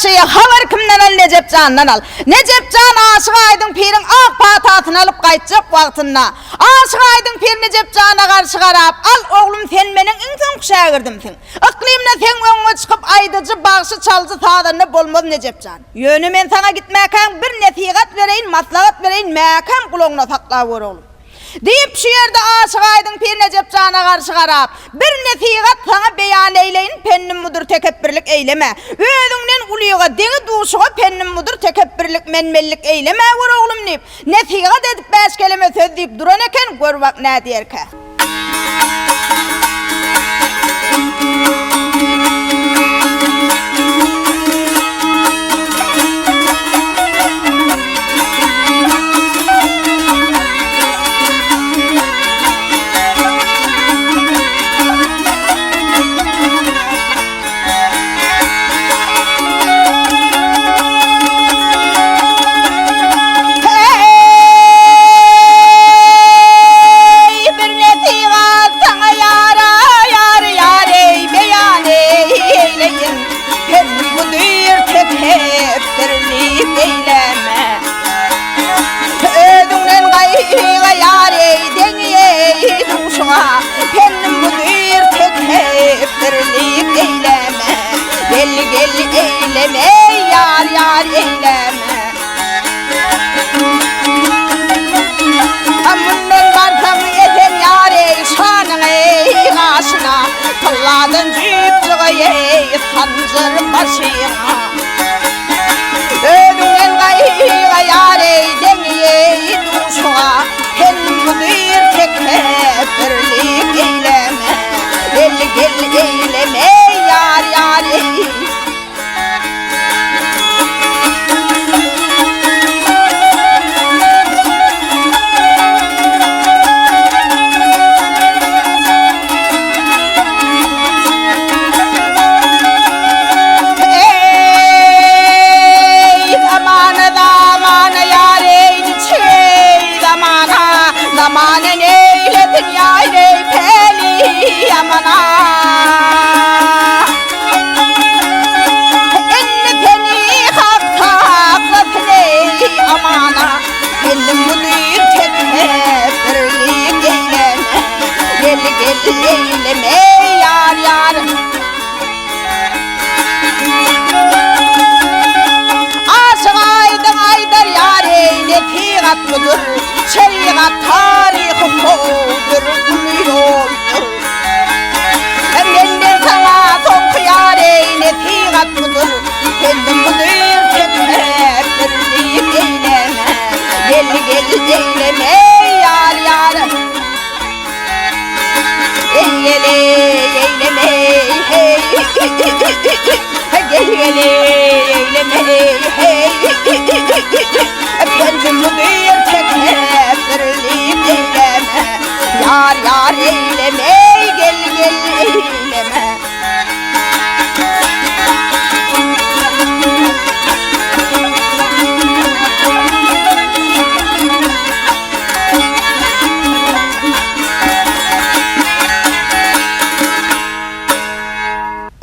Bagşy, habar kimden al Nejep jandan al. Nejep jan Aşyk Aýdyň piriň ak patasyny alyp gaýtjak wagtynda, Aşyk Aýdyň pir Nejep jana garşy garap, Al, oglum, sen meniň iň soňky şägirdimsiň. Yklymda seň öňüňe çykyp aýdyjy, bagşy, çaljy, sazanda bolmaz Nejep jan. Ýöne men saňa gitmäkäň bir nesihat bereýin, maslahat bereýin, mäkäm gulagyňda saklap gör, oglum. Diýip, şu ýerde Aşyk Aýdyň pir Nejep jana garşy garap, Bir nesihat saňa beýan eýleýin, pendim budur, tekepbirlik eýleme. Özüňden ulyga, deňi-duşuga pendim budur, tekepbirlik, men-menlik eýleme gör, oglum diýip, nesihat edip bäş keleme söz diýip duran eken, gör bak nädýerkä. Heý, bir nesihat saňa ýara, ýar, ýar, eý, beýan eýleýin. Sen budyr tekepbirlik eýleme. Özüňden gaýyga ýar, eý, deňi, eý, duşuňa. Pendim budyr tekepbirlik eýleme. Gel, gel, eýleme, ýar, ýar, eýleme. Mundan barsaň esen ýar eý şanyň eý gaşyna, Tylladan jüp jygaý eý sanjar başyňa. Özüňden gaýyga ýar eý deňi eý duşuňa, Sen mudyr tekepbirlik eýleme, Gel gel eýleme ýar ýar eý. Eý, zamana, zamana, ýar eý, niçik eý, zamana, Zamana neýlesin ýar eý, päli ýamana. Indi seni Hak saklasyn eý amana, Geldim mudyr tekepbirlik eýleme, Gel gel eýleme ýar ýar. Aşyk aýdyň aýdar ýar eý nesihat budur, Şerigat taryhy howdur uly ýoldur. Menden saňa soňky ýar eý nesihat budur, Sendim budur tekepbirlik eýleme, Gel gel eýleme ýar ýar. Eý gel eýleme heý, Gel gel eýleme heý, Sendim budur tekepbirlik eýleme, Ýar ýar eýleme gel gel eýleme.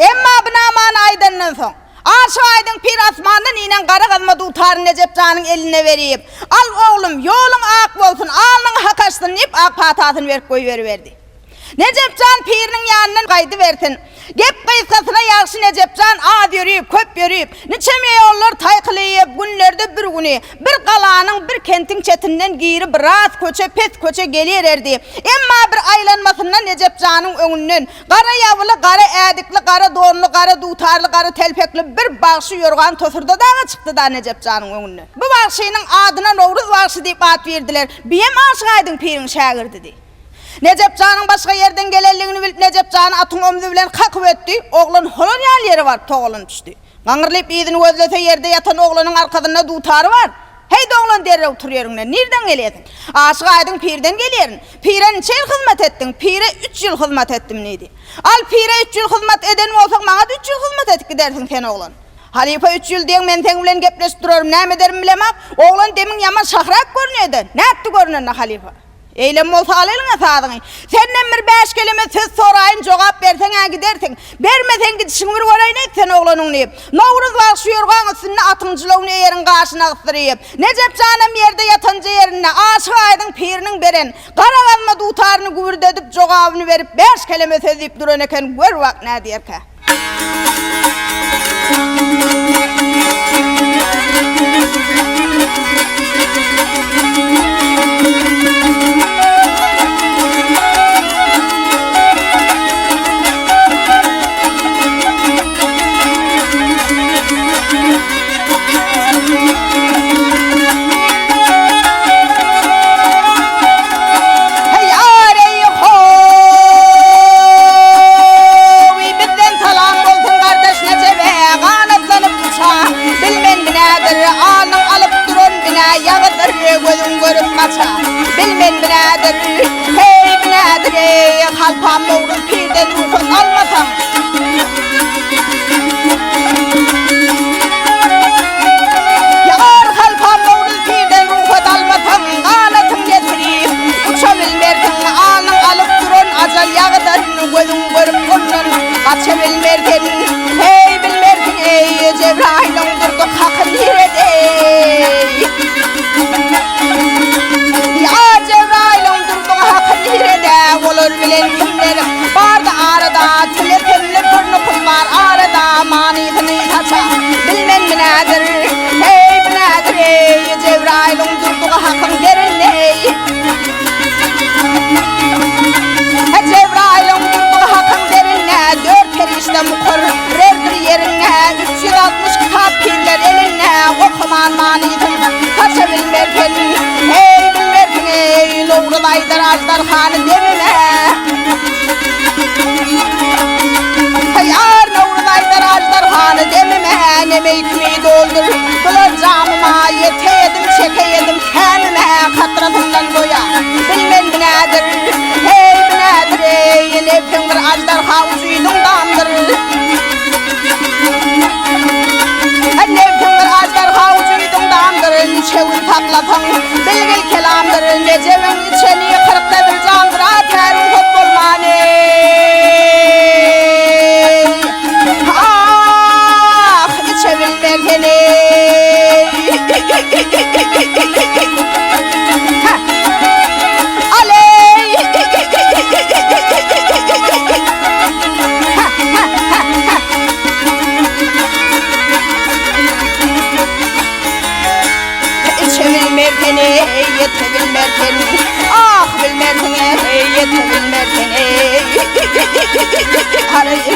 Emma bu namany aýdandan soň, Aşyk Aýdyň pir asmandan inen gara gazma dutaryny Nejep janyň eline berip, Al, oglum, ýoluň ak bolsun, alnyň hak açsyn diýip, ak patasyny berip goýberiberdi. Nejep jan piriniň ýanyndan gaýdybersin. Gep gysgasyna ýagşy Nejep jan az ýörüp, köp ýörüp, niçeme ýollar taýkylyp, günlerde bir güni, bir galanyň, bir kentiň çetinden girip, ras köçe, pes köçe gelýererdi. Emma bir aýlanmasynda Nejep janyň öňünden, Gara ýabyly, gara ädikli, gara donly, gara dutarly, gara telpekli bir bagşy ýorgan tosurda daga çykdy-da Nejep janyň öňünden. Bu bagşynyň adyna Nowruz bagşy diýip at berdiler. Biem Aşyk Aýdyň piriň şägirdidi. Nejep janyň başga ýerden gelenligini bilip Nejep jany atyň omzy bilen kakyp ötdi. Oglan holan ýaly ýere baryp togalanyp düşdi. Gaňrylyp yzyny gözlese ýerde ýatan oglanyň arkasynda dutary bar. Heý doglan derrew tur ýeriňden, nirden gelýärsiň? Aşyk Aýdyň pirden gelýärin. Pire niçe ýyl hyzmat etdiň? Pire üç ýyl hyzmat etdim diýdi. Al pire üç ýyl hyzmat eden bolsaň maňa-da üç ýyl hyzmat edip gidersiň sen oglan. Halypa üç ýyl diýeň men seň bilen gepleşip durarym näme ederimi bilemok. Oglan demiň ýaman şahrak görünýä-de. Nätdi görünende halypa? Eýlem bolsa al eliňe sazyňy. Senden bir bäş keleme söz soraýyn, jogap berseň-ä gidersiň. Bermeseň gidişiňi bir göreýin-eý sen oglanyň diýip, Nowruz bagşy ýorgaň üstünde atyň jylawyny eýeriň gaşyna gysdyryp, Nejep janam ýerde ýatanja ýerinde Aşyk Aýdyň piriniň beren gara gazma dutaryny gübürdedip jogabyny berip bäş keleme söz diýip duran eken, gör bak nädýerkä. Bizden salam bolsun gardaş Nejebe, Ganatlanyp uça, bilmen binädir, Alnyň alyp duran bina ýagydyr, Gözüň görüp gaça, bilmen binädir, Heý, binädir, eý, halpam Nowruz pirden rugsat almasaň. Ýar halpam Nowruz pirden rugsat almasaň, Ganatyň getirip, uça bilmersiň, Alnyň alyp duran ajal ýagydyr, Gözüň görüp ondan gaça bilmersiň, Heý, bilmersiň, eý, Jebraýylyň durdy haky nirede, eý. Ýa Jebraýylyň durdugy haky nirede, Olar bilen kimler bardy arada, Tile kemli bir nukus bar arada, Manysyny saça bilmen binädir, Heý, binädir, eý, Jebraýylyň durdugy hakyň derinde, eý. Jebraýylyň durdugy hakyň derinde, Dört perişde mukarrerdir ýerinde, 360 kitap pirler elinde, Okaman manysyn saça bilmersen, Heý, bilmersiň, eý, Nowruz aýdar aždarhany demime. Ýar Nowruz aýdar aždarhany demime, Nemeý kimi doldur bular jamyma, Ýeteýedim, çekeýedim kämime, Katrasyndan doýa bilmen binädir, Heý, binädir, eý, nebsiň bir aždarha ujydyň damdyr. Nebsiň bir aždarha ujydyň damdyr, Niçe gün saklasaň, bilgil kelamdyr, Nejebiň içeni kyrkda bir jamdyr, A täriň hop bolman, eý, Ah, içe bilmen seni. Ha. Aleý. Ha, ha, ha, ha. Içe bilmersen eý, ýete bilmersen, ah bilmersiň eý, ýete bilmersen eý. Haraý.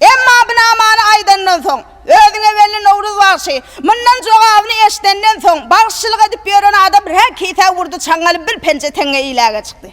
Emma bu namany aýdandan soň, özüňe belli Nowruz bagşy, mundan jogabyny eşidenden soň, bagşyçylyk edip ýören adam rä kisä urdy çaňňaly bir penje teňňe iläge çykdy.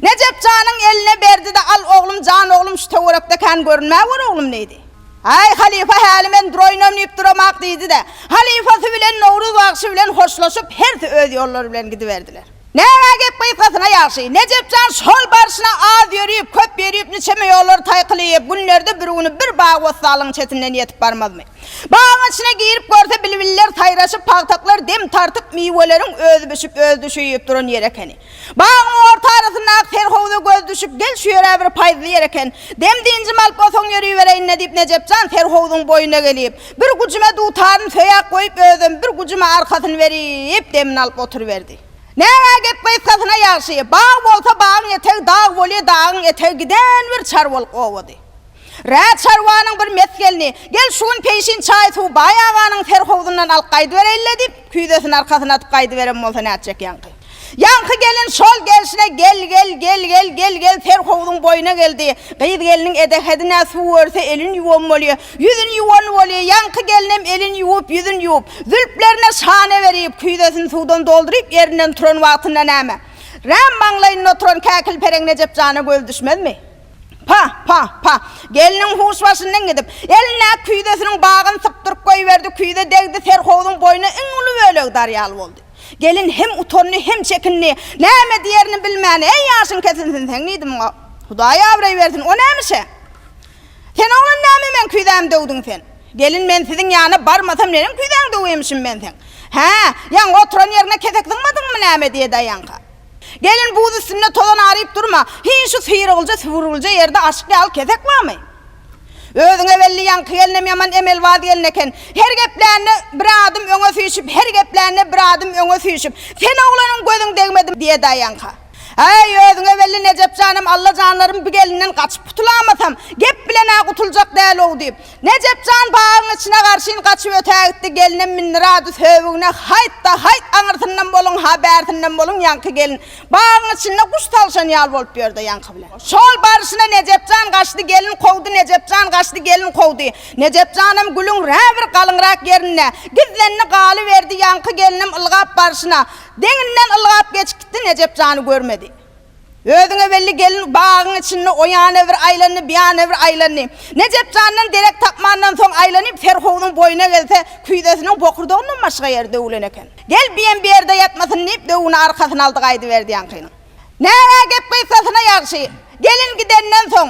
Nejep janyň eline berdi-de, Al oglum, jan oglum, şu töwerekde kän görünmäwer oglum diýdi. Aý, halypa häli men duraýynam diýip duramak diýdi-de, halypasy bilen Nowruz bagşy bilen hoşlaşyp, hersi öz ýollary bilen gidiberdiler. Näme gep gysgasyna ýagşy. Nejep jan şol barşyna az ýörüp, köp ýörüp, niçeme ýollary taýkylyp, günlerde bir güni bir bag-bossanlygyň çetinden ýetip barmazmy. Bagyň içine girip görse, bilbiller saýraşyp, pagtaklar dem tartyp, miweleriň özi bişip, özi düşüp duran ýeri ekeni. Bagyň orta arasyndaky serhowza göz düşüp, gel şu ýer-ä bir paýzly ýer eken. Dem-dynjym alyp otaň ýöribereýin-le diýip, Nejep jan serhowzuň boýuna gelip, bir güjüme dutaryny söýäp goýup, özem bir güjüme arkasyny berip, demini alyp oturyberdi. Näme gep gysgasyna ýagşy, bag bolsa bagyň etegi dag bolýa, dagyň etegi giden bir çarwalyk obady. Rä çarwanyň bir mes gelni, Gel şu gün peýşin çaý-suw baý aganyň serhowzundan alyp gaýdybereýin-le diýip, küýzesini arkasyna atyp gaýdyberen bolsa nätjek ýaňky. Ýaňky gelin şol gelşine gel-gel, gel-gel, gel-gel serhowzuň boýuna geldi. Gyz gelniň edehedin-ä suw görse elini ýuwan bolýa, ýüzüni ýuwan bolýa, ýaňky gelnem elini ýuwup, ýüzüni ýuwup, zülplerine şana berip, küýzesini suwdan dolduryp ýerinden turan wagtynda näme? Räm maňlaýynda oturan käkil pereň Nejep jana gözi düşmezmi? Pa, pa, pa! Gelniň huş başyndan gidip, elindäki küýzesiniň bagyny sypdyryp goýberdi, küýze degdi, serhowzuň boýuna iň uly bölegi dar ýaly boldy. Gelin hem utandy, hem çekindi. Näme diýerini bilmän, Eý, ýaşyň kesilsin seň diýdi muňa. Hudaý abraý bersin, o nämişe? Sen oglan näme meň küýzämi döwdüň sen? Gelin men siziň ýana barmasam neneň küýzäňi döweýmişim men seň? Hä, ýaňy oturan ýeriňe kesek zyňmadyňmy näme diýedi aýaňka. Gelin buz üstünde tozan aryp durma, hiý şu syrygylja süwrülje ýerde aşyk ýaly kesek barmy? Özüňe belli ýaňky gelnem ýaman emelbaz gelin eken. Her geplände bir adym öňe süýşüp, her geplände bir adym öňe süýşüp, Sen oglanyň gözüň degmedi diýedi aýaňka. Äý, özüňe belli Nejep janam Alla janlarym bu gelinden gaçyp gutulamasam, gep bilen-ä gutuljak däl-ow diýip, Nejep jan bagyň içine garşyn gaçyp ötägitdi, gelnem mündirady söbügine, haýt-da, haýt, aňyrsyndan boluň, ha bärsinden boluň, ýaňky gelin bagyň içinde guş salşan ýaly bolup ýördi ýaňky bilen. Şol barşyna Nejep jan gaçdy, gelin kowdy, Nejep jan gaçdy, gelin kowdy. Nejep janam gülüň rä bir galyňrak ýerinde gizlendi galyberdi, ýaňky gelinem ylgap barşyna, Deňinden ylgap geçip gitdi, Nejep jany görmedi. Özüňe belli gelin bagyň içinde o ýana bir aýlandy, bu ýana bir aýlandy. Nejep jandan derek tapmandan soň aýlanyp serhowzuň boýuna gelse, küýzesiniň bokurdagyndan başga ýeri döwülen eken. Gel biýem bu ýerde ýatmasyn diýip, döwüni arkasyna aldy gaýdyberdi ýaňkynyň. Näge gep gysgasyna ýagşy. Gelin gidenden soň,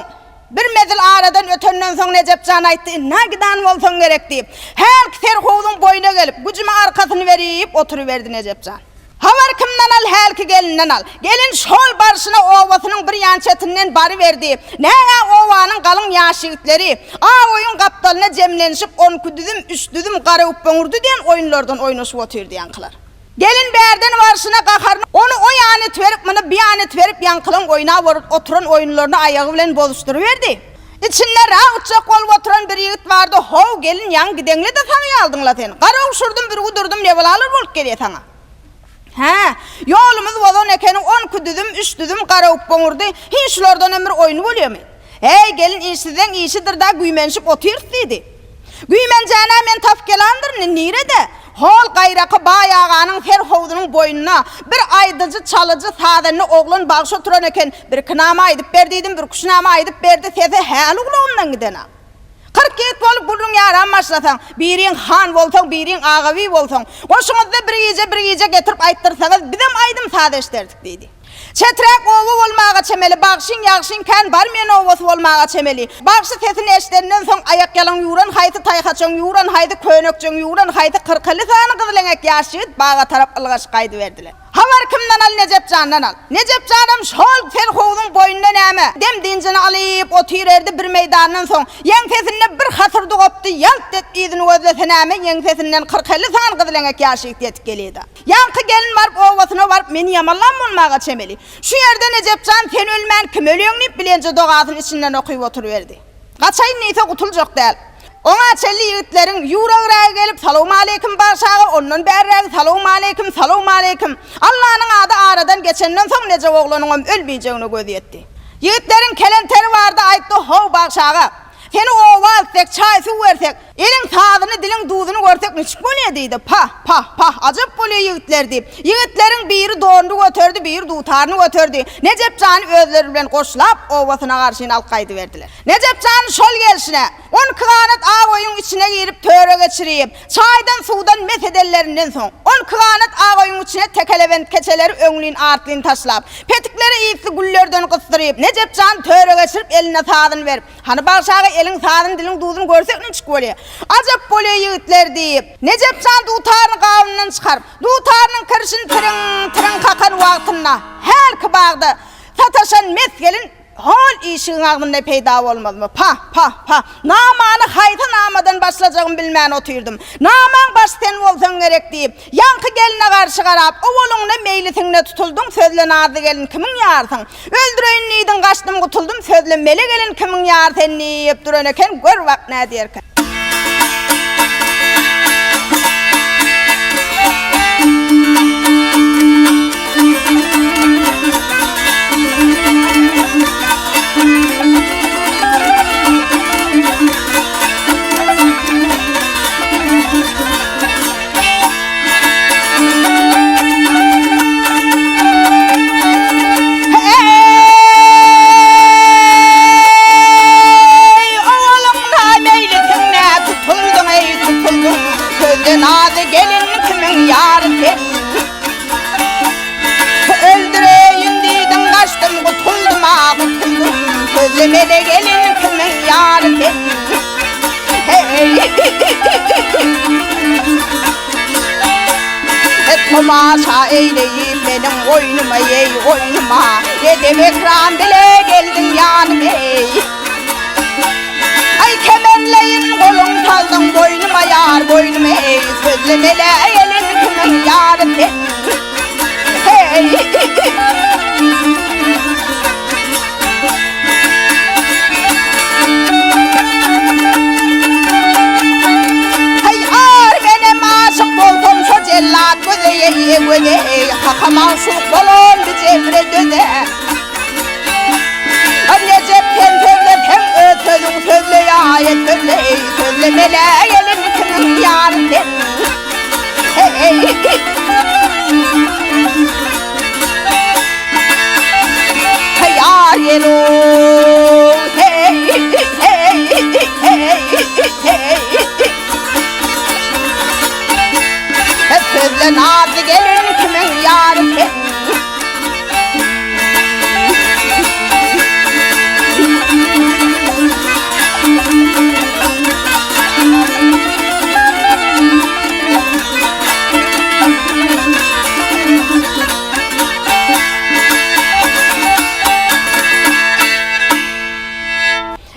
bir mezil aradan ötenden soň Nejep jan aýtdy, Ynha gidan bolsaň gerek diýip, hälki serhowzuň boýuna gelip, güjüme arkasyny berip oturyberdi Nejep jan. Habar kimden al, hälki gelinden al. Gelin şol barşyna obasynyň bir ýan çetinden baryberdi. Näge obanyň galyň ýaş ýigitleri Agoýuň gapdalyna jemlenişip onki düzüm, üç düzüm, garaökböňürdi diýen oýunlardan oýnaşyp otyrdy ýaňkylar. Gelin bärden barşyna gaharyny ony o ýana itberip, muny bu ýana itberip, ýaňkylaň oýnap oturan oýunlaryny aýagy bilen bozuşdyryberdi. Içinde rawutjak bolup oturan bir ýigit bardy, How, gelin, ýaňy gideňle-de saňa ýaldyň-la sen. Garaguşurdym, bürgi durdum, ne belalar bolup gelýä saňa. Hä, ýolumyz bozan ekeni, onki düzüm, üç düzüm garaökboňurdy, hiý, şulardanam bir oýun bolýamy? Äý, gelin işsizleň işidir-dä, güýmenişip otyrys diýdi. Güýmenjän-ä men tapyp gelandyryn, indi nirede? Hol gaýraky baý aganyň ser howzunyň boýunda bir aýdyjy, çalyjy, sazende oglan bagşy oturan eken. Birki nama aýdyp ber diýdim, birküç nama aýdyp berdi, sesi häli gulagymdan gidenak. 40 ýigit bolup gürrüň ýaran başlasaň, biriň han bolsaň, biriň agabiý bolsaň, goşuňyzda bir gije bir gije getirip aýtdyrsaňyz, bizem aýdym-saz eşderdik diýdi. Çeträk oba bolmaga çemeli, bagşyň ýagşyň kän barmaýan obasy bolmaga çemeli. Bagşy sesini eşidenden soň aýakýalaň ýüwren haýsy taýhaçaň ýüwren haýsy könekjeň ýüwren haýsy kyrk-elli sany gyzyleňek ýaş ýigit baga tarap ylgaşyp gaýdyberdiler. Habar kimden al Nejep jandan al. Nejep janam şol serhowzuň boýunda näme, dem-dynjyny alyp otyrerdi bir meýdandan soň ýeňsesinde bir hasyrdy gopdy, ýalt et yzyny gözlese näme ýeňsesinden kyrk-elli sany gyzyleňek ýaş ýigit ýetip gelýär. Ýaňky gelin baryp obasyna baryp meni ýamanlan bolmaga çemeli. Şu ýerde Nejep jan sen ölmän kim ölýäň diýip bilenje dogasyny içinden okyp oturyberdi. Gaçaýyn diýse gutuljak däl. Oňa çenli ýigitleriň ýuragyragy gelip salowmaleýkim bagşy aga ondan bärrägi salowmaleýkim salowmaleýkim. Allanyň ady aradan geçenden soň Nejep oglanyňam ölmejegine gözi ýetdi. Ýigitleriň kelenteri bardy aýtdy how bagşy aga. Seni oba eltsek, çaý-suw bersek, eliň sazyny, diliň duzuny görsek niçik bolýa diýdi. Pah, pah, pah, ajap bolýa ýigitler diýip, ýigitleriň biri donuny göterdi, biri dutaryny göterdi. Nejep jany özleri bilen goşlap, obasyna garşyny alyp gaýdyberdiler. Nejep jany şol gelşine, onki ganat ak öýüň içine girip, töre geçirip, çaýdan-suwdan mes edenlerinden soň, onki ganat ak öýüň içine tekelebent keçeleri öňlin-artlyn taşlap, petikleri ysly güllerden gysdyryp, Nejep jany töre geçirip, eline sazyny berip, Hany bagşy aga eliň sazyny diliň duzuny görsek niçik bolýa. Ajap bolýa ýigitler diýip, Nejep jan dutaryny gabyndan çykaryp, dutarynyň kirşini tiriň, tiriň kakan wagtynda hälki bagda sataşan mes gelin hol işigiň agzynda peýda bolmazmy. Pah, pah, pah, namany haýsy namadan başlajagymy bilmän otyrdym. Namaň başy sen bolsaň gerek diýip, Ýaňky gelne garşy garap, owalyňda meýlisiňde tutuldyň, sözle nazly gelin kimiň ýarysyň? Öldüreýin diýdiň, gaçdym gutuldym, sözle mele gelin kimiň ýary sen diýip duran eken, gör bak nädýärkä. Tomaşa eýleýip meniň oýnuma eý, oýnuma, Edep-ekram bile geldiň ýanym eý. Aý kemerleýin goluň saldyň boýnuma ýar boýnuma eý, Sözlemele gelin kimiň ýary sen heý. Heý ar menem aşyk bolsam şo jellat göze eý göze eý, Haka magşuk bolan bi jebre döze. Nejep sen sözleseň öz sözüň sözle ýaý sözle eý sözle mele gelin kimiň ýary sen heý Heý ýar ýelo heý heý heý heý Sözle nazly gelin kimiň ýary sen.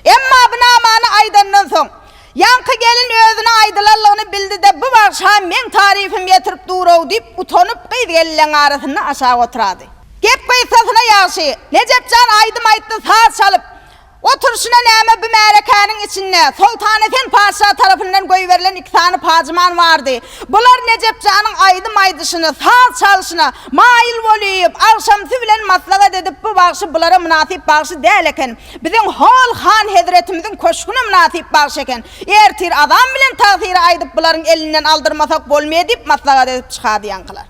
Emma bu namany aýdandan soň, Ýaňky gelin özüne aýdylanlygyny bildi-de, bu bagşa meň tarypym ýetirip dur-ow diýip, utanyp, gyz-gelinleň arasynda aşak oturady. Gep gysgasyna ýagşy, Nejep jan aýdym aýtdy, saz çalyp, oturyşyna näme bu märekäniň içinde Soltanesen patyşa tarapyndan goýberilen iki sany pajyman bardy. Bular Nejep janyň aýdym aýdyşyna, saz çalşyna maýyl bolýup, agşamsy bilen maslahat edip, bu bagşy bulara mynasyp bagşy däl eken. Biziň hol han hezretimiziň köşgüne mynasyp bagşy eken. Ertir azan bilen tagsyry aýdyp bularyň elinden aldyrmasak bolmaýa diýip maslahat edip çykady ýaňkylar.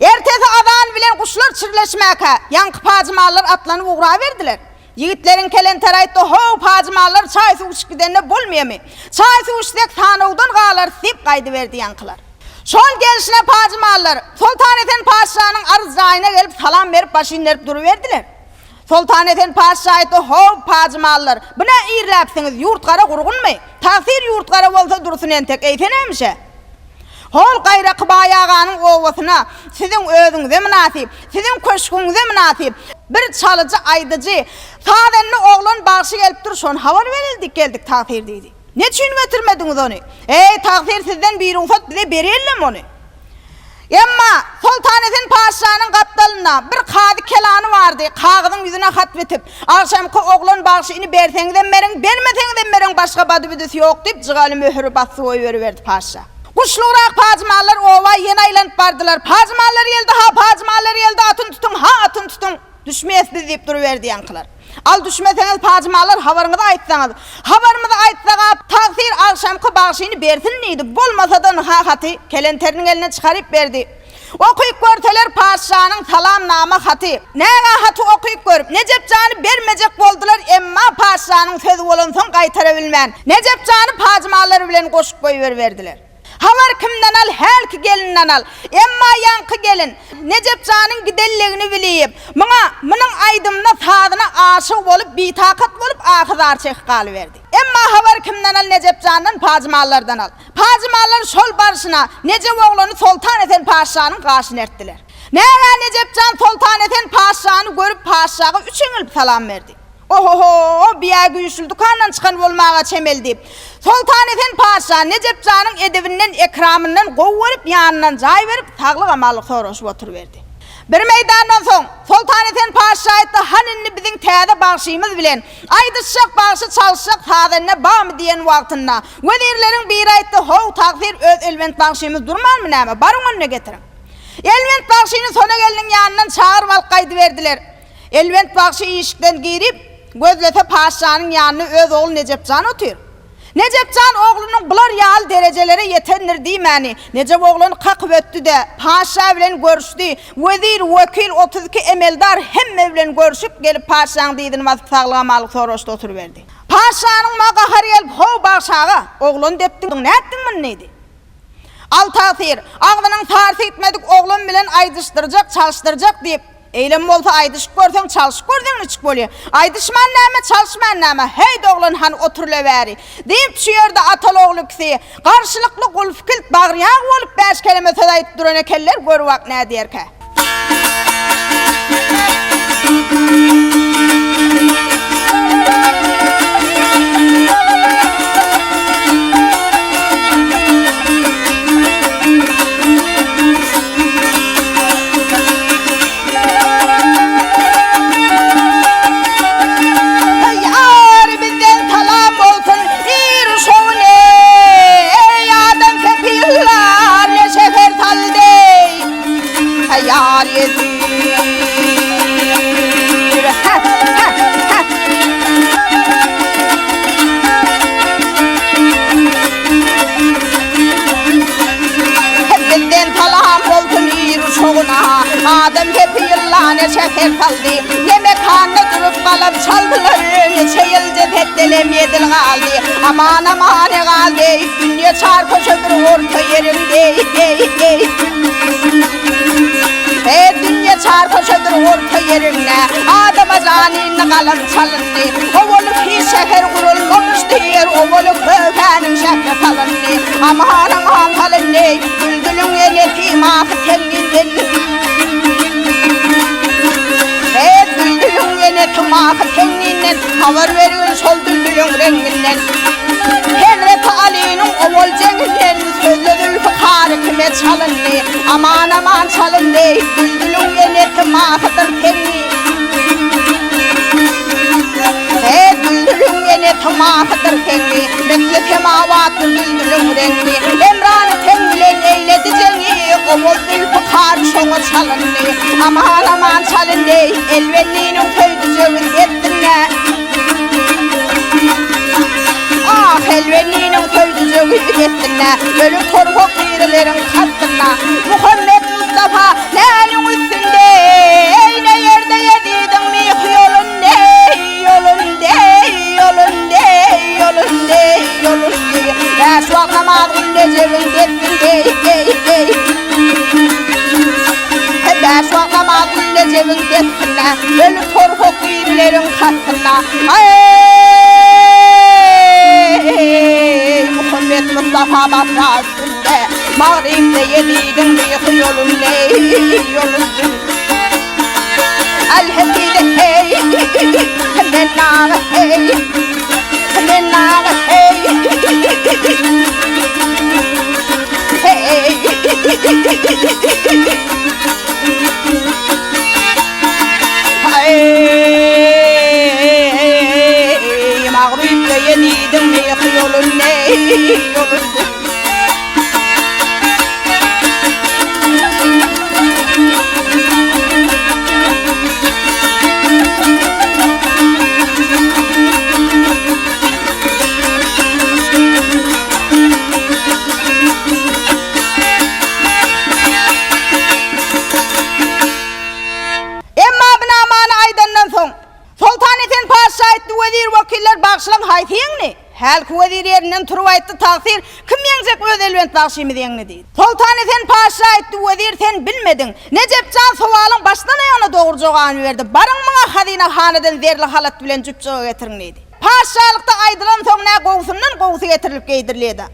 Ertesi azan bilen guşlar çirleşmäkä, ýaňky pajymallar atlanyp ugraberdiler. Ýigitleriň kelenteri aýtdy, How, pajymallar çaý-suw içip gidende bolmaýamy? Çaý-suw içsek sanawdan galarys diýip gaýdyberdi ýaňkylar. Şol gelşine pajymallar Soltanesen patyşanyň arz jaýyna gelip salam berip baş inderip duruberdiler. Soltan Esen patyşa aýtdy, How, pajymallar, bu nä irläpsiňiz, ýurt gara gurgunmy? Tagsyr ýurt gara bolsa dursun entek, eýse nämişe? Hol gaýraky baý aganyň obasyna siziň özüňize mynasyp, siziň köşgüňize mynasyp bir çalyjy, aýdyjy, sazende oglan bagşy gelipdir, şony habar bereli diýip geldik, tagsyr diýdi. Neçüýn getirmediňiz ony? Eý, tagsyr, sizden birugsat bize berellem ony. Emma Soltanesen patyşanyň gapdalynda bir kazy kelany bardy, kagyzyň ýüzüne hat bitip, Agşamky oglan bagşyny berseňizem beriň, bermeseňizem beriň, başga bady-büdüsi ýok diýip, jygaly möhüri basdy goýberiberdi patyşa. Guşlugrak pajymallar oba ýene aýlanyp bardylar. Pajymallar geldi, ha, pajymallar geldi, atyny tutuň, ha, atyny tutuň! Düşmeýäs biz diýip duruberdi ýaňkylar. Al düşmeseňiz pajymalar habaryňyzy aýtsaňyz. Habarymyzy aýtsaga tagsyr agşamky bagşyny bersin diýdi. Bolmasa-da ynha haty kelenteriniň eline çykaryp berdi. Okyp görseler patyşanyň salamnama haty. Näge haty okyp görüp Nejep jany bermejek boldular emma patyşanyň sözi bolansoň gaýtara bilmän Nejep jany pajymalar bilen goşup goýberiberdiler. Habar kimden al, hälki gelinden al. Emma ýaňky gelin, Nejep janyň gidenligini bilip, muňa, munuň aýdymyna, sazyna aşyk bolup, bitakat bolup, ahy-zar çekip galyberdi. Emma habar kimden al, Nejep jandan, pajymallardan al. Pajymallar şol barşyna, Nejep oglany Soltan Esen patyşanyň gaşyna ertdiler. Nägä Nejep jan Soltan Esen patyşany görüp, patyşaga üç eňilip salam berdi. Oho-ho, biýä güýçli dükandan çykan bolmaga çemeli diýip, Soltanesen patyşa Nejep janyň edebinden, ekramyndan gowy görüp, ýanyndan jaý berip, saglyk-amanlyk soraşyp oturyberdi. Bir meýdandan soň, Soltanesen patyşa aýtdy, Han indi biziň täze bagşymyz bilen aýdyşjak, bagşy çalyşjak sazende barmy diýen wagtynda, wezirleriň biri aýtdy, How, tagsyr, öz Elbent bagşymyz durmanmy näme, baryň onda getiriň. Elbent bagşyny Sona gelniň ýanyndan çagyryp alyp gaýdyberdiler. Elbent bagşy işikden girip, gözlese patyşanyň ýanynda öz ogly Nejep jan otyr. Nejep jan oglunyň bular ýaly derejelere ýetendir diýmäni, Nejep oglany kakyp ötdi-de, patyşa bilen görüşdi. Wezir, wekil, 32 emeldar hemme bilen görüşip, gelip patyşaň dyzyny basyp saglyk-amanlyk soraşdy oturyberdi. Patyşanyň ma gahary gelip, How, bagşy aga, oglany depdiň, nätdiň muny diýdi. Al tagsyr, agzynyň sarsy gitmedik oglan bilen aýdyşdyrjak, çalyşdyrjak diýip. Eýlem bolsa aýdyşyp görseň, çalşyp görseň niçik bolýa? Aýdyşman näme, çalyşman näme? Häýt oglan hany otur-la bäri! Diýip, şu ýerde ataly-ogul ikisi garşylykly gulf-kilt bagryýag bolup bäş keleme söz aýdyp duran ekenler, gör bak nädýärkä? Ýar bizden salam bolsun ir şowly Eý adam sepillar ne şeher saldy Ýar ýesir Hä hä hä. Bizden salam bolsun ir uşagyna, Adam hepi ýyllany şäher saldy. Ne mekanda durup galam çaldylar, Niçe ýyl jesetdenem ýedil galdy. Aman amany galdy, dünýe çar köşedir orta ýeriňde, He dünýe çar köşedir orta ýeriňde, Adama janyny galam çalyndy. Owaly hiç şäher gurulmamyş diýer, Owaly kökäniň şähre salyndy. Aman aman salyndy, Düldüliň enesi mahy teňňinden. He düldüliň enesi mahy teňňinden, Habar bergin şol düldüliň reňňinden. Hezreti Alynyň owal jeňinden, Sözle zülpükary kime çalyndy? Aman aman çalyndy, Düldüliň enesi mahydyr teňňi. He, düldüliň enesi mahydyr teňňi, Misli semawatdyr düldüliň reňňi. Hemrany teň bilen eýledi jeňi, Owal zülpükar şoňa çalyndy. Aman aman çalyndy, Elbendiniň söýdüjegi dessine. Ah, Elbendiniň söýdüjegi dessine, Ölüm torpak dirileriň kastynda. Muhammet Mustafa näniň üstünde, Eýne ýerde Ýezidiň myhy ýolundy, ýolundy, ýolundy, ýolundy, ýolundy. Bäş wagt namaz kyl Rejebiň destinde, eý, eý. Bäş wagt namaz kyl Rejebiň destinde, Ölüm torpak dirileriň kastynda. Eý, Muhammet Mustafa basra üstünde, Magrypda Ýezidiň myhy ýolundy, ýolundy. Al-Heside heý, men naga heý, men naga heý. Heý. Eý, Magrypda Ýezidiň myhy ýolundy, ýolundy. Emma bu namany aýdandan soň, Soltan Esen patyşa aýtdy, Wezir-wekiller, bagşylaň haýsy ýeňdi? Hälki wezir ýerinden turup aýtdy, Tagsyr, kim ýeňjek öz Elbent bagşymyz ýeňdi diýdi. Soltan Esen patyşa aýtdy, Wezir, sen bilmediň. Nejep jan sowalyň başdan aýagyna dogry jogabyny berdi. Baryň muňa hazyna hanadan zerli halat bilen jüpjüge getiriň diýdi. Patyşalykda aýdylansoň nä gowusyndan gowusy getirilip geýdirilýär-dä.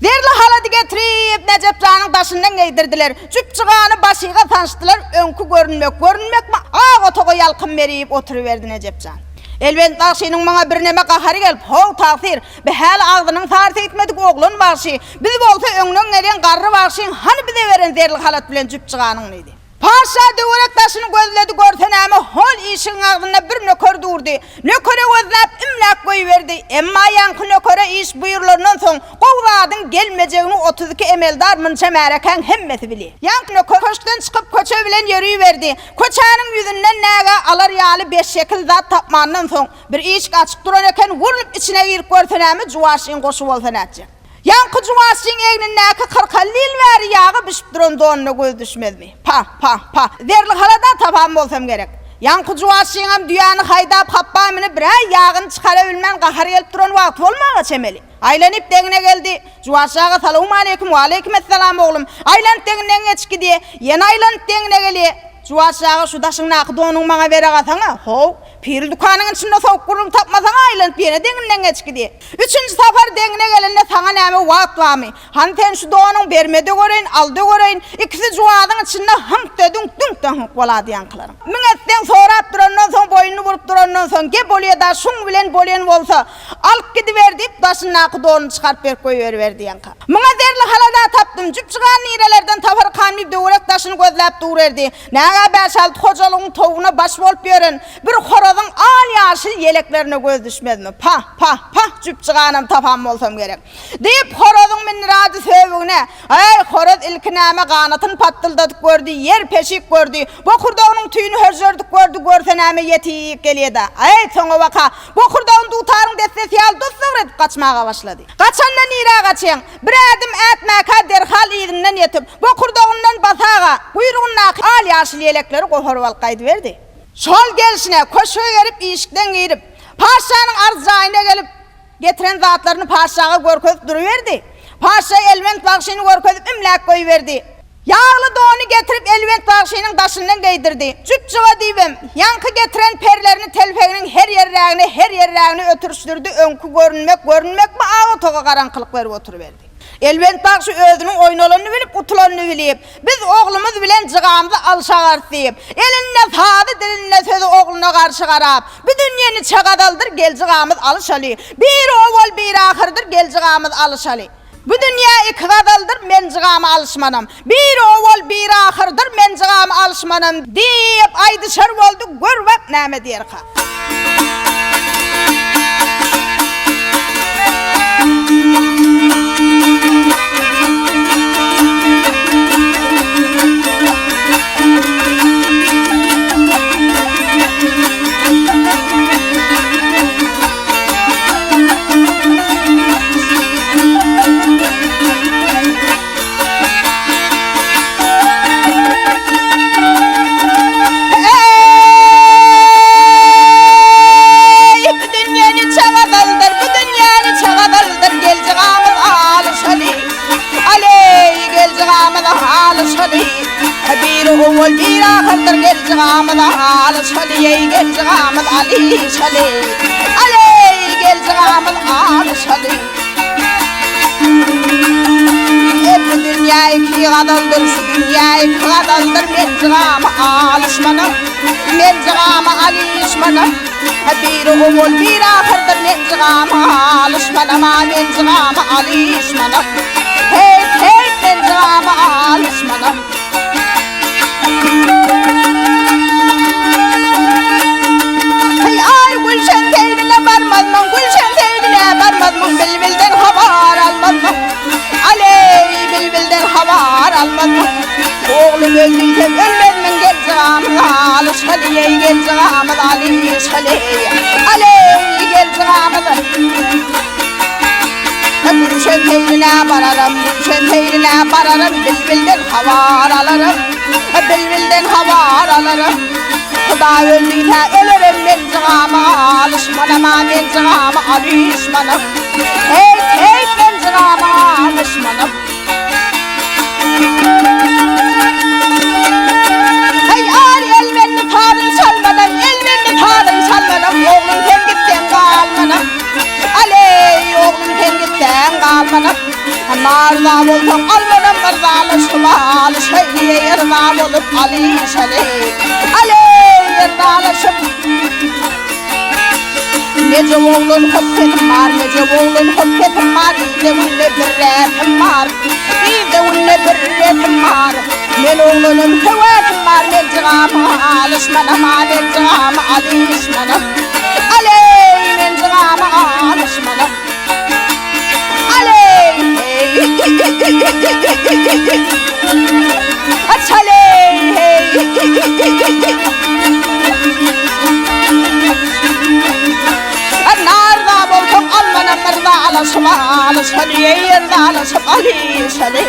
Zerli halady getirip, Nejep janyň daşyndan geýdirdiler. Jüpjugany başyga sançdylar, öňki görünmek görünmekmi, ak otaga ýalkym berip oturyberdi Nejep jan. Elbent bagşynyň maňa birneme gahary gelip, How, tagsyr, bi häli agzynyň sarysy gitmedik oglan bagşy, biz bolsa öňden gelýän garry bagşyň hany bize beren zerli halat bilen jüpjuganyň diýdi. Patyşa töwerek-daşyny gözledi, görse näme, hol işigiň agzynda bir nöker durdy. Nökere gözläp, ümläp goýberdi. Emma ýaňky nökere iş buýrulandan soň, gowy zadyň gelmejegini 32 emeldar munça märekäň hemmesi bilýär. Ýaňky nöker köşkden çykyp, köçe bilen ýöriberdi. Köçäniň ýüzünden näge alar ýaly beş-şekil zat tapmandan soň, bir işik açyk duran eken, wurlup içine girip görse näme, juwaşyň goşy bolsa nätjek. Ýaňky juwaşyň egnindäki kyrk-elli ýyl bäri ýagy bişip duran donuna göz düşmezmi? Pa, pa, pa, zerli hala-da tapan bolsam gerek. Ýaňky juwaşyňam düýäni haýdap hapba münüp, bir-ä ýagyny çykarabilmän gahary gelip duran wagty bolmaga çemeli. Aýlanyp deňine geldi. Juwaş aga salowmaleýkim, waleýkim essalam oglum. Aýlanyp deňinden geçip gidýä. Ýene aýlanyp deňine gelýä. Juwaş aga, şu daşyňdaky donuňy maňa berägasaň-a, how, Pirli dükanyň içinde sowuk gürrüň tapmasaň aýlanyp ýene deňinden geç gidi. Üçünji sapar deňine gelende saňa näme wagt barmy? Hany sen şu donuň berme-de göreýin, al-da göreýin. Ikisi juwazyň içinde hyňk-da düňk, düňk-de hyňk bolady ýaňkylaryň. Müň etseň sorap durandan soň, boýnuny burup durandan soň, gep bolýa-da şuň bilen bolýan bolsa, alyp gidiber diýip, daşyndaky donuny çykaryp berip goýberiberdi ýaňka. Muňa zerli hala-da tapdym, jübjügan nirelerden taparkam diýip döwerek daşyny gözläp durerdi. Nägä bäş-alty hojalygyň towugyna baş bolup ýören bir horazyň al-ýaşyl ýeleklerine göz düşmezmi? Pah, pah, pah, jübjüganam tapan bolsam gerek. Diýip, horazyň mündirady söbügine. Äý, horaz ilki näme ganatyny patdyldadyp gördi, ýer peşik gördi, bokurdagynyň tüýüni hörjerdip gördi, görse näme ýetik gelýä-dä. Äý, soňabaka bokurdagyny dutaryň dessesi ýaly dos-dogry edip gaçmaga başlady. Gaçanda nirä gaçýaň? Bir ädim ätmäkä derhal yzyndan ýetip, bokurdagyndan basaga, guýrugyndaky al-ýaşyl ýelekleri goparyp alyp gaýdyberdi. Şol gelşine, köşge gelip, işikden girip, patyşanyň arz jaýyna gelip, getiren zatlaryny patyşaga görkezip duruberdi. Patyşa Elbent bagşyny görkezip, ümläp goýberdi. Ýagly dony getirip Elbent bagşynyň daşyndan geýdirdi. Jüp-jyga diýibem, ýaňky getiren perlerini telpeginiň her ýerrägine, her ýerrägine ötürişdirdi, öňki görünmek, görünmekmi, ak otaga garaňkylyk berip oturyberdi. Elbent bagşy özüniň oýnalanyny bilip, utulanyny bilip, Biz oglumyz bilen jygamyzy alşagarys diýip, elinde sazy, dilinde sözi ogluna garşy garap, Bu dünýe niçe gazaldyr, gel jygamyz alyşaly. Biri owal, biri ahyrdyr, gel jygamyz alyşaly. Bu dünýä iki gazaldyr, men jygamy alyşmanam. Biri owal, biri ahyrdyr, men jygamy alyşmanam, diýip, aýdyşar boldy, gör bak, näme diýerka. Eý, bu dünýäni çagadaldyr, bu dünýäni çagadaldyr, geljigamiz alyşaly. Aleý, geljigamiz alyşaly. Biri owal, biri ahyrdyr, geljigamiz alyşaly, eý, geljigamiz alyşaly. Aleý, geljigamiz alyşaly. E, bu dünýä iki gazaldyr, şu dünýä iki gazaldyr, men jygamy alyşmanam, men jygamy alyşmanam. Biri owal, biri ahyrdyr, men jygamy alyşmanam, a men jygamy alyşmanam. Heý, heý, men jygamy alyşmanam. Heý, aý, Gülşen seýline barmazmyň, Gülşen seýline barmazmyň, Bilbilden habar almazmyň? Aleý, bilbilden habar almazmyň? Oglum öldüysem ölmezmiň, gel jygamyz alyşaly, eý, gel jygamyz alyşaly, aleý, gel jygamyz. Gülşen seýline bararam, Gülşen seýline bararam, Bilbilden habar alaram, Bilbilden habar alaram. Huda öldüyse ölerem, men jygamy alyşmanam, men jygamy alyşmanam. Heý, heý, men jygamy alyşmanam. Heý, ar elmenli taryň çalmanam, elmenli taryň çalmanam, oglum sen gitseň galmanam. Aleý, oglum sen gitseň galmanam. Narza bolsaň almanam, yrzalaşyp alyşaýly, yrza bolup alyşaly. Aleý, yrzalaşyp. Neje oglan hop sesim bar, neje oglan hop sesim bar, Ilde günde bir resim bar, ilde günde bir resim bar. Men oglanam höwesim bar, men jygamy alyşmanam, a men jygamy alyşmanam. Aleý, men jygamy alyşmanam. Aleý, heý, Açaleý, heý. Narza bolsaň almanam yrzalaşyp alyşaly, eý, yrzalaşyp alyşaly.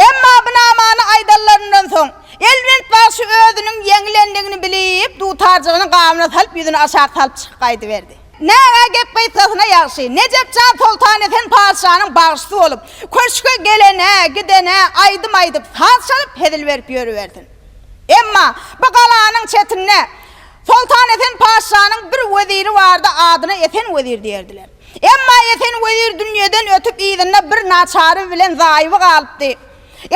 Emma bu namany aýdanlaryndan soň, Elbent bagşy özüniň ýeňilenini. aşagyna salyp, ýüzüni aşak salyp çykyp gaýdyberdi. Näge gep gysgasyna ýagşy, Nejep jan Soltanesen patyşanyň bagşysy bolup, köşge gelene, gidene aýdym aýdyp, saz çalyp, hezil berip ýörübersin. Emma bu galanyň çetinde Soltanesen patyşanyň bir weziri bardy, adyna Esen wezir diýerdiler. Emma Esen wezir dünýeden ötüp, yzynda bir naçary bilen zaýyby galypdy.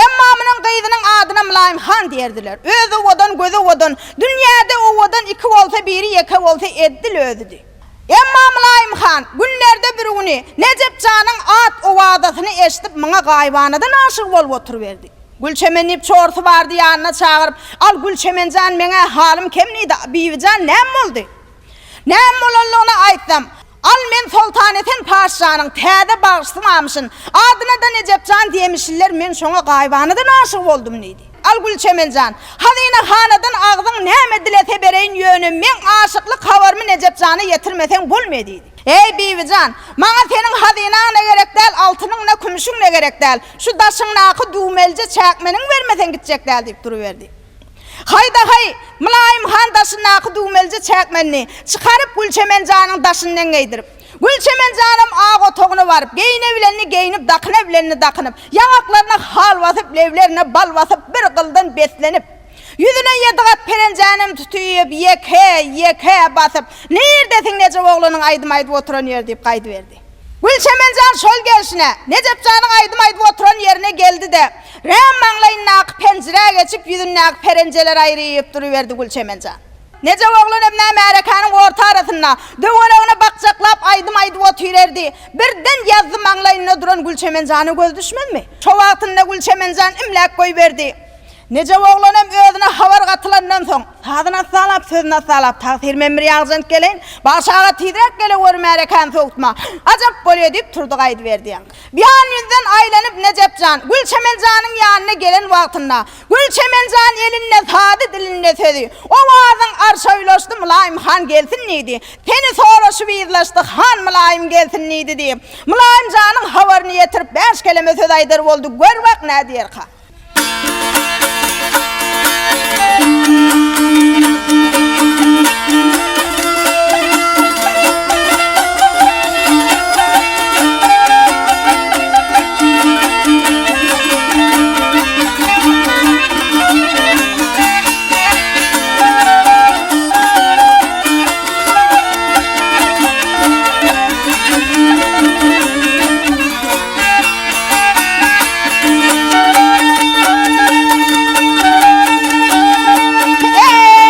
Emma munuň gyzynyň adyna Mylaýym han diýerdiler. Özi owadan, gözi owadan, dünýäde owadan iki bolsa biri ýeke bolsa eddil özüdi. Emma Mylaýym han günlerde bir güni Nejep janyň at-owazasyny eşidip muňa gaýybanadan aşyk bolup oturyberdi. Gülçemen diýip çorusy bardy ýanyna çagyryp, Al Gülçemen jan meň-ä halym kem diýdi, Bibijan näme boldy? Näme bolanlygyny aýtsam, Al men Soltanesen paşşanyň täze bagşysymamyşyn, adyna-da Nejep jan diýemişinler, men şoňa gaýybanadan aşyk boldum diýdi. Al Gülçemen jan, hazyna hanadan agzyň näme dilese bereýin, ýöne meň aşyklyk habarymy Nejep jana ýetirmeseň bolmaýa diýdi. Eý, Bibijan, maňa seniň hazynaň-da gerek däl, altynyň-da, kümüşiň-de gerek däl, şu daşyňdaky düwmelje çäkmeniňi bermeseň gitjek däl diýip duruberdi. Haý-da-haý, Mylaýym han daşyndaky düwmelje çäkmenini çykaryp Gülçemen janyň daşyndan geýdirip, Gülçemen janam ak otagyna baryp, geýinebilenini geýnip, dakynabilenini dakynyp, ýaňaklaryna hal basyp, leblerine bal basyp, bir gyldan beslenip, ýüzüne ýedi gat perenjänem tutup, ýeke, ýeke basyp, Nirdesiň Nejep oglanyň aýdym aýdyp oturan ýeri diýip gaýdyberdi. Gülçemen jan şol gelşine, Nejep janyň aýdym aýdyp oturan ýerine geldi-de, räm maňlaýyndaky penjirä geçip, ýüzündäki perenjeleri aýryp duruberdi Gülçemen jan. Nejep oglan hem nä märekäniň orta arasynda, döweregine bakjaklap aýdym aýdyp otyrerdi. Birden ýazzy maňlaýynda duran Gülçemen jana gözi düşmezmi? Şo wagtynda Gülçemen jan imläp goýberdi. Nejep oglan hem özüne habar gatylandan soň, sazyny assalap, sözüni assalap, Tagsyr men bir ýagjanyp geleýin, Bagşy aga tizräk geleweri märekäni sowutma, ajap bolýa diýip turdy gaýdyberdi ýaňky. Biýan ýüzden aýlanyp Nejep jan, Gülçemen janyň ýanyna gelen wagtynda, Gülçemen jan elinde sazy, dilinde sözi, Owazyň arşa ulaşdy, Mylaýym han gelsin diýdi. Seni soraşyp yzlaşdy, han Mylaýym gelsin diýdi diýip, Mylaýym janyň habaryny ýetirip bäş keleme söz aýdar boldy, gör bak nädýerka. Eý,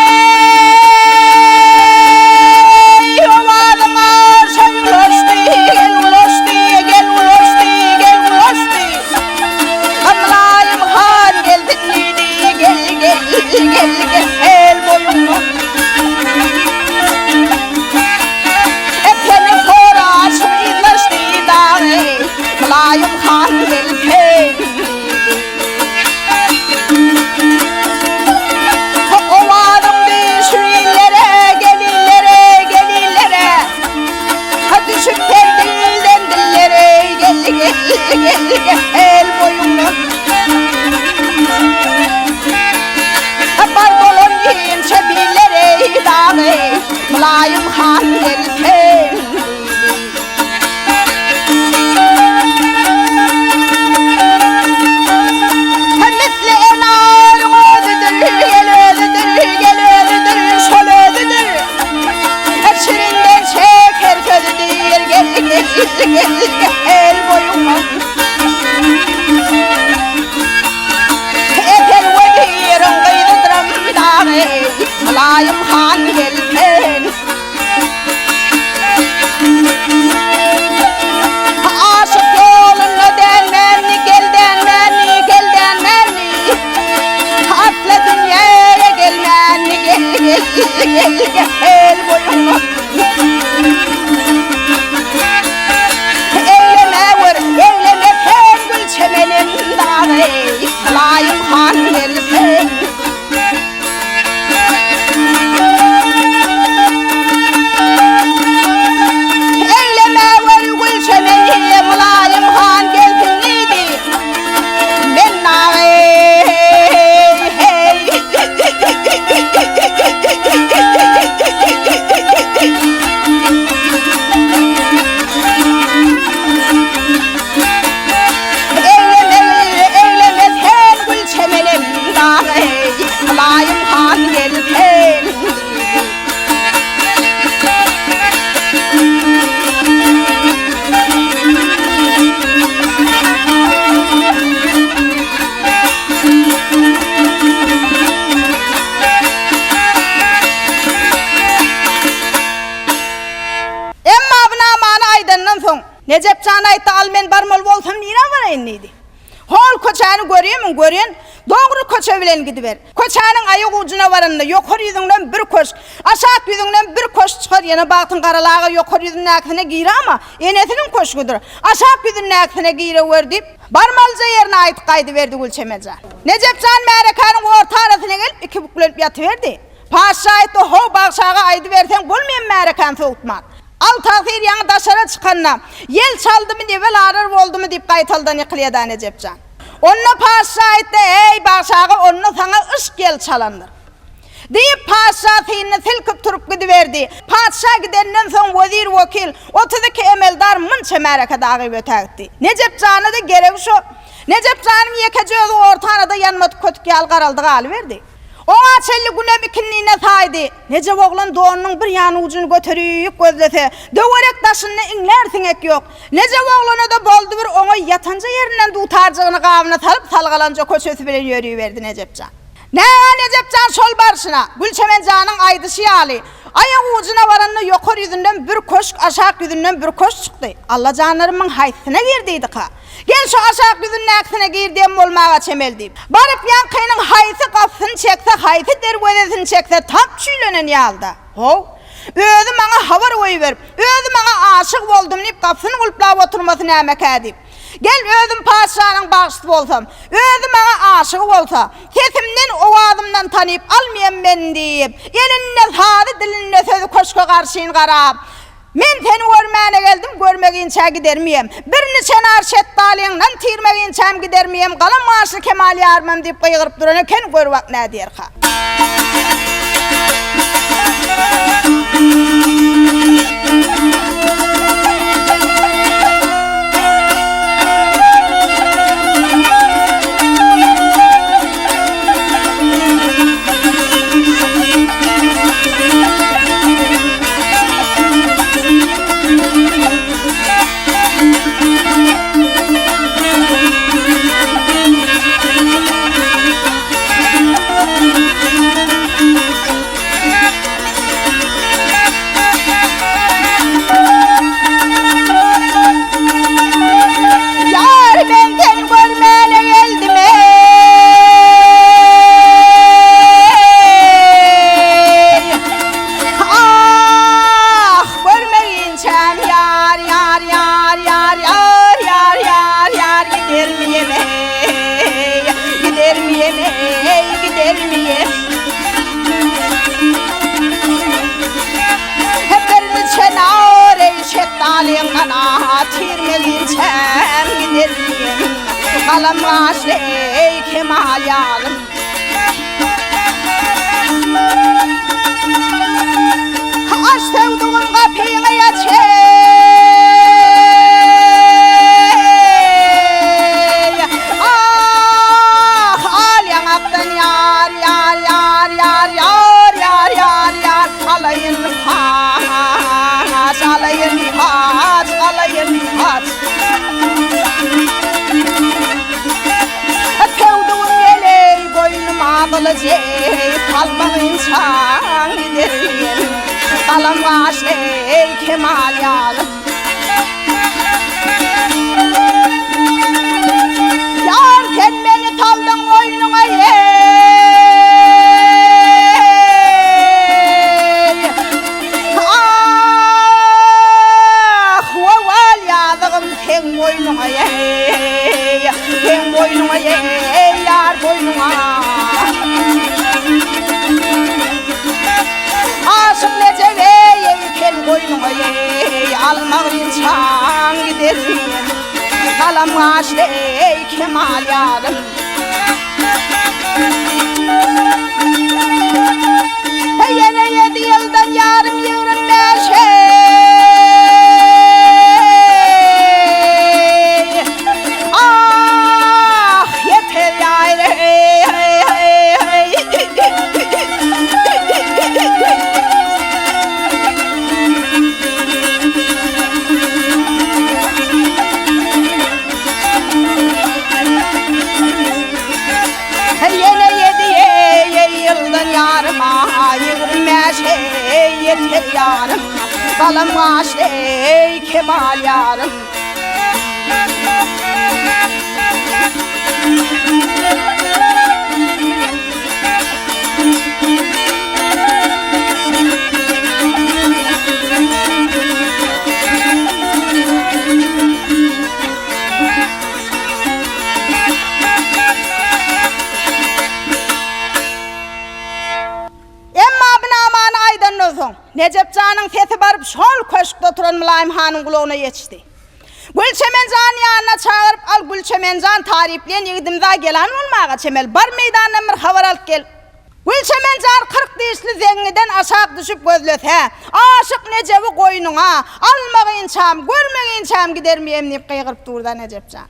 owazyň arşa ulaşdy, gel ulaşdy, gel ulaşdy, gel ulaşdy. Mylaýym han gelsin diýdi, gel, gel, gel, gel boýuňdan. Seni soraşyp yzlaşdy dagy, Mylaýym han gelsin diýdi. Owazyň düşüp illere, gel illere, gel illere. Düşüp sen dilden dillere, gel, gel, gel, gel boýuňdan. Bar bolan inçe billere dagy, Mylaýym han gelsin diýdi. Misli enaryň özüdir, gel özüdir, gel özüdir, şol özüdir. Şirinden şeker sözüdir, gel, gel, gel, gel boýuňa. Esen weziriň gyzydyrym dagy, Mylaýym han gelsin. Aşyk ýolunda dänmänni, gel dänmänni, gel dänmänni. Asla dünýäge gelmänni, gel, gel, gel, gel boýuňa. Nejep jan aýtdy, Al men barmaly bolsam nirä baraýyn diýdi. Hol köçäni görýämiň, görýän, dogry köçe bilen gidiber. Köçäniň aýak ujuna baranda ýokary ýüzüňden bir köşk, aşak ýüzüňden bir köşk çykar, ýene bagtyň garalaga ýokary ýüzündäkisine girama, enesiniň köşgüdir, aşak ýüzündäkisine girewer diýip, barmalyja ýerini aýdyp gaýdyberdi Gülçemen jan. Nejep jan märekäniň orta arasyna gelip, ikibüklenip ýatyberdi. Patyşa aýtdy, How, bagşy aga aýdyberseň bolmaýam märekäni sowutman. Al tagsyr ýaňy daşara çykanda, ýel çaldymy, nebel arar boldumy diýip gaýtaldan ýykylýada Nejep jan. Onda patyşa aýtdy, Eý, bagşy aga, onda saňa yşk ýel çalandyr. Diýip, patyşa synyny silkip turup gidiberdi. Patyşa gidenden soň wezir-wekil, 32 emeldar munça märeke dagyp ötägitdi. Nejep jana-da geregi şo. Nejep janyň ýekeje özi orta arada ýanmadyk kötük ýaly garaldy galyberdi. Oňa çenli günem ikindine saýdy. Nejep oglan donunyň bir ýan ujuny göterip gözlese, döwerek-daşynda iňlär siňek ýok. Nejep oglana-da boldy bir oňa ýatanja ýerinden dutarjygyny gabyna salyp salgalanja köçesi bilen ýöriberdi Nejep jan. Näge Nejep jan şol barşyna, Gülçemen janyň aýdyşy ýaly, aýak ujuna baranda ýokary ýüzünden bir köşk, aşak ýüzünden bir köşk çykdy. Alla janlarymyň haýsysyna gir diýdika? Gel şu aşak ýüzündäkisine gir diýen bolmaga çemeli diýip. Baryp ýaňkynyň haýsy gapysyny çekse, haýsy derwezesini çekse tap çüýlenen ýalyda. How, özi maňa habar goýberip, özi maňa aşyk boldum diýip gapysyny gulplap oturmasy nämekä diýip. Gel özüm patyşanyň bagşysy bolsam, özi maňa aşyk bolsa, sesimden, owazymdan tanyp almaýam men diýip, elinde sazy, dilinde sözi köşge garşyn garap, Men seni görmäne geldim, görmeginçä gidermiýem. Birniçe nar şetdalyňdan tirmeginçäm gidermiýem, galam gaşly Kemal ýarymam diýip gygyryp duran eken, gör bak nädýerka. Ýar men seni görmäne geldim eý. Ah, görmeginçäm ýar, ýar, ýar, ýar, ýar, ýar, ýar, ýar, gidermiýem eý, gidermiýem eý, gidermiýem. Birniçe nar eý şetdalyňdan tirmeginçäm gidermiýem. Galam gaşly eý kemal ýalym. Aç söwdügim gapyňy aç eý. Ah, al ýaňakdan ýar, ýar, ýar, ýar, ýar, ýar, ýar, ýar, alaýyn paç, alaýyn paç, alaýyn paç. Söwdügim geleý, boýnuma gylyç eý, Salmagynçaň giderin, Galam gaşly eý, kemal ýalym. Ýar, sen meni saldyň boýnuňa eý, Ah, wawal ýazygym seň boýnuňa eý. Seň boýnuňa eý, ýar boýnuňa. Aşyk Nejep eý, eý, sen boýnuňa eý, almagyn çaň giderin. Galam gaşly eý, kemal ýarym. Ýene ýedi ýyldan ýarym 25 eý. Ah, ýeter ýaýra eý, eý, eý. Ýene ýedi ýyldan ýaryma 25 eý, ýeter ýarym. Galam gaşly eý, kemal ýarym. Emma bu namany aýdandan soň, Nejep janyň sesi baryp şol köşkde oturan Mylaýym hanyň gulagyna ýetişdi. Gülçemen jany ýanyna çagyryp, Al, Gülçemen jan, taryplaýan ýigidimiz-ä gelan bolmaga çemeli, bar meýdandan bir habar alyp gel. Gülçemen jan 40 dişli zeňňiden aşak düşüp gözlese, Aşyk Nejebi goýnuňa almagynçam, görmeginçäm gidermiýem diýip gygyryp dur-da Nejep jan.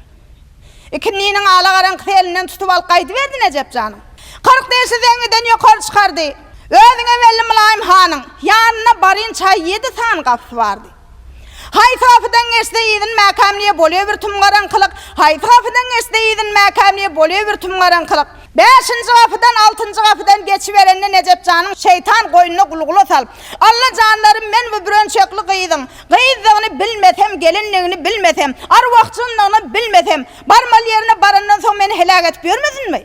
Ikindiniň alagaraňkysy elinden tutup alyp gaýdyberdi Nejep janyň. 40 dişli zeňňiden ýokary çykardy. Özüňe belli Mylaýym hanyň ýanyna barynça ýedi sany gapysy bardy. Haýsy gapydan geçse yzyn mäkämliýe bolýa bir tüm garaňkylyk, haýsy gapydan geçse yzyn mäkämliýe bolýa bir tüm garaňkylyk. Bäşinji gapydan, altynjy gapydan geçiberende Nejep janyň şeýtan goýnuna gulgula salyp, Alla janlarym men bu bürençekli gyzyň gyzdygyny bilmesem, gelindigini bilmesem, arwahjyndygyny bilmesem, barmaly ýerine barandan soň meni heläk edip ýörmesinmi?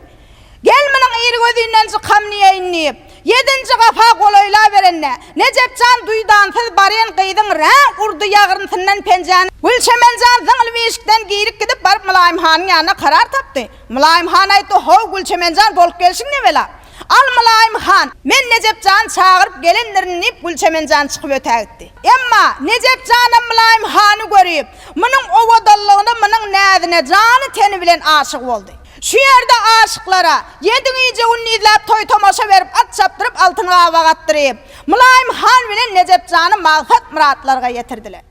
Gel munuň iri gözünden jykam diýeýin diýip, ýedinji gapa golaýlaberende, Nejep jan duýdansyz barýan gyzyň reňk urdy ýagrynsyndan penjäni. Gülçemen jan zyňylyp işikden girip gidip baryp Mylaýym hanyň ýanynda karar tapdy. Mylaýym han aýtdy, How, Gülçemen jan, bolup gelşiň ne bela? Al Mylaýym han, men Nejep jany çagyryp gelendirin diýip Gülçemen jan çykyp ötägitdi. Emma Nejep janam Mylaýym hany görüp, munuň owadanlygyna, munuň näzine jany-teni bilen aşyk boldy. Şu ýerde aşyklara ýedi gije-gündizläp toý-tomaşa berip, at çapdyryp, altyn gabak atdyryp, Mylaýym han bilen Nejep jany maksat-myratlaryga ýetirdiler.